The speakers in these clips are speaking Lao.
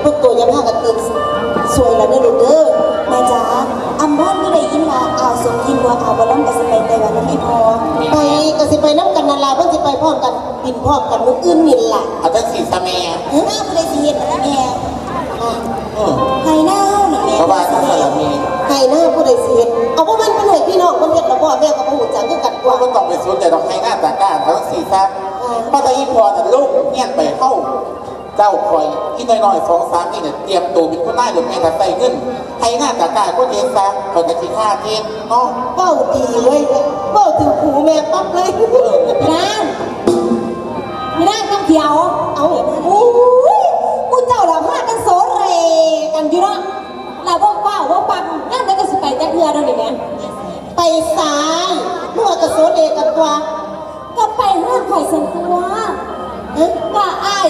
ພວກໂຕຢ່າພາກັນຕື່ນສວຍລະເດີລູກເດີ. ແມ່ຈ໋າ ອຳພອນກໍໄດ້ຍິນວ່າອ້າວສົມຈິດ ຜົວອ້າວບໍ່ລຳກໍຊິໄປໄຕ້ຫວັນນຳອີ່ພໍ່. ໄປ ກໍຊິໄປນຳກັນນັ້ນລະ ເພິ່ນຊິໄປພ້ອມກັນ ບິນພ້ອມກັນມື້ອື່ນນີ້ລະ. ເອົາຈັ່ງຊີ້ຊະແມ່ ເອີ ນາຜູ້ໃດຊິເຮັດລະແມ່? ເອີ ໄຮ່ນາເຮົານີ້ແມ່ ເພາະວ່າຈັ່ງຊັ້ນລະແມ່ ໄຮ່ນາຜູ້ໃດຊິເຮັດ? ເອົາ ບໍ່ແມ່ນເພິ່ນໃຫ້ພີ່ນ້ອງເພິ່ນເຮັດລະບໍ? ແມ່ກໍບໍ່ຮູ້ຈັກຄືກັນຕົວະ. ບໍ່ຕ້ອງໄປສົນໃຈດອກ ໄຮ່ນາຕາກ້າ ເອົາຈັ່ງຊີ້ຊະ ເອີ ພໍແຕ່ອີ່ພໍ່ນັ້ນລົງໂຮງຮຽນໄປ ເຮົາ ເຈົ້າຂ້ອຍ ອີນ້ອຍໆ ສອງສາມນີ້ນະ ຕຽມໂຕເປັນຄຸນນາຍໂລດແມ່ ຖ້າໃຊ້ເງິນໄຮ່ນາຕາກ້າຄົນເຮັດຊະ ຂ້ອຍກໍຂີ້ຄ້ານເຮັດເນາະ. ເວົ້າດີເວີຍ ເວົ້າຖືກຫູແມ່ປັບເລີຍ. ເອີ ນາງ ອີນາງຄຳຂຽວ ເອົ້າ ໂອ້ຍ ໝູ່ເຈົ້າລະພາກັນໂສເຣກັນຢູ່ເນາະ ລະບໍ່ຟ້າວບໍ່ປັງ ຍາມໃດກໍຊິໄປຈັກເທື່ອດອກນີ້ແໝ. ໄປໃສ? ເມື່ອກໍໂສເຣກັນຕົວະ. ກໍໄປເຮືອນຂ້ອຍຊັ້ນຕົວະ. ຮະ? ກະອ້າຍ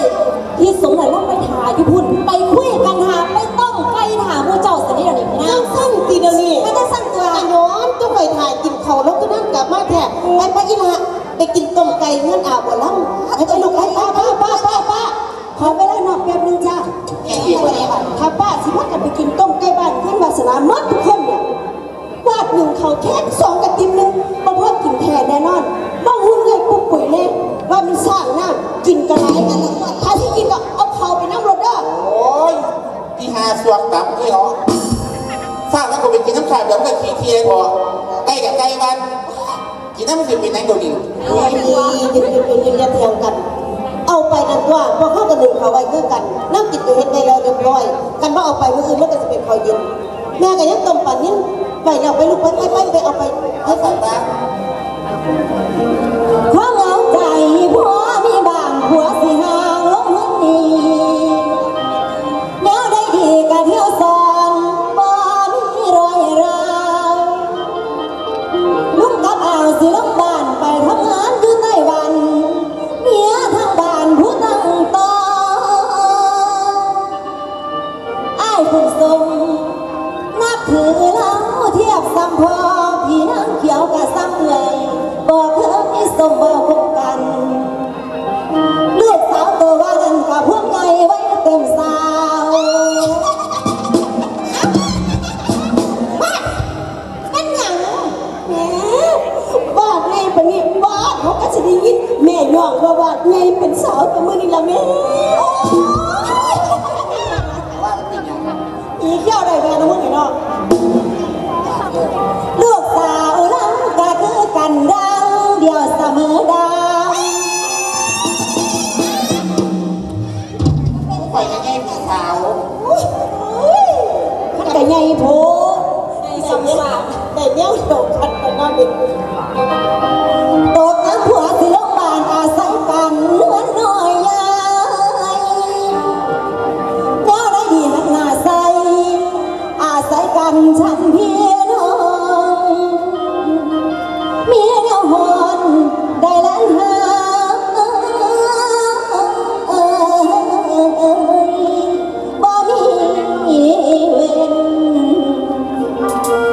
ທິດສົງໄວ້ລະໄປຖ້າຢູ່ພຸ້ນ ໄປຄຸຍກັນຖ້າ ໄປຕົ້ມໄກ່ຖ້າໝູ່ເຈົ້າຊັ້ນນີ້ດອກນີ້ນາງ. ຈັ່ງຊັ້ນຕິດຽວນີ້? ກໍຈັ່ງຊັ້ນຕົວະ. ກະຍ້ອນຕົວະ ຂ້ອຍຖ້າກິນເຂົ້າລະຄືນາງກັບມາແທ້. ໄປ ໄປອີ່ຫຼ້າ ໄປກິນຕົ້ມໄກ່ເຮືອນອາວບໍ່ລຳ. ໄປ ໄປລູກ ໄປ ປ້າ ປ້າ ປ້າ ປ້າ ຂໍເວລານອກແປັບໜຶ່ງຈ້າ. ຖ້າປ້າຊິພາກັນໄປກິນຕົ້ມໄກ່ບ້ານເຮືອນວາສະໜາໝົດທຸກຄົນນີ້ ກວາດໜຶ່ງເຂົ້າແຄງສອງກະຕິບໜຶ່ງ ບໍ່ພໍກິນແທ້ແນ່ນອນ. ເບິ່ງຫຸ່ນເອື້ອຍປຸກປຸຍແນ່ ວ່າມັນສ້າງນ້ຳ ກິນກະຫຼາຍ ຖ້າຊິກິນກໍເອົາເຂົ້າໄປນຳໂລດເດີ. ໂອ້ຍ ອີ່ຫ່າສວກຕຳເອີຍເນາະ ສ້າງແລ້ວກໍໄປກິນນຳຂ້າ ດຽວມັນກໍຂີ້ເຖຍເທາະ. ໄກ່ກໍໄກ່ວັດ ກິນນຳຊິເປັນຫຍັງດຽວນີ້? ໂອ້ຍ ຢຸດໆໆໆ ຢ່າເຖີຍງກັນ. ເອົາໄປນັ້ນຕົວະ ພວກເຮົາກໍໜຶ້ງເຂົ້າໄວ້ຄືກັນ ແນວກິນກໍເຮັດໄວ້ແລ້ວຮຽບຮ້ອຍ. ຄັນບໍ່ເອົາໄປ ມື້ອື່ນມັນກໍຊິເປັນເຂົ້າເຢັນ. ແມ່ກໍຍັງຕົ້ມປານິນໄວ້ແລ້ວ ໄປລູກ ໄປ ໄປ ໄປ ໄປເອົາໄປ ໄປ ໄປ. ຄວາມເຫງົາໃຈຜົວມີບ້າງ ຜົວຊິຫ່າງລົງເຮືອນໜີ ແນວໃດດີກະທ່ຽວສອນ ບໍ່ມີລອຍລາວ. ລຸງກັບອ້າວຊິລົງບ້ານໄປທຳງານຢູ່ໄຕ້ຫວັນ ເມຍທາງບ້ານຜູ້ຕັ້ງຕໍ່. ອ້າຍບຸນສົມ ນັບຖືລາວທຽບສ່ຳພໍ່ ພີ່ນາງຂຽວກະສ່ຳເອື້ອຍ ບໍ່ເຄີຍສົມເວົ້າຄົບກັນ. ລູກສາວໂຕວ່ານັ້ນກະພວມໃຫຍ່ໄວເຕັມສາວ. ແມ່ນຫຍັງ? ແໝ ບ້ານໃຫຍ່ປານນີ້ ບ້ານເຮົາກໍຊິໄດ້ຍິນ ແມ່ຍ້ອງວ່າບ້ານໃຫຍ່ເປັນສາວແຕ່ມື້ນີ້ລະແມ່. ໂອ້ຍ ອີກແລ້ວໄດ້ແມ່ນະມຶງນີ້ເນາະ. ລູກສາວລຳກໍຄືກັນ ດັ່ງດຽວສະເໝີດາວ. ຂ້ອຍກໍໃຫຍ່ເປັນສາວ. ໂອ້ຍ ມັນກໍໃຫຍ່ໂພດ ໃຫຍ່ສ່ຳສາກ ໄດ້ແນວດຽວກັນໄປນອນເປັນ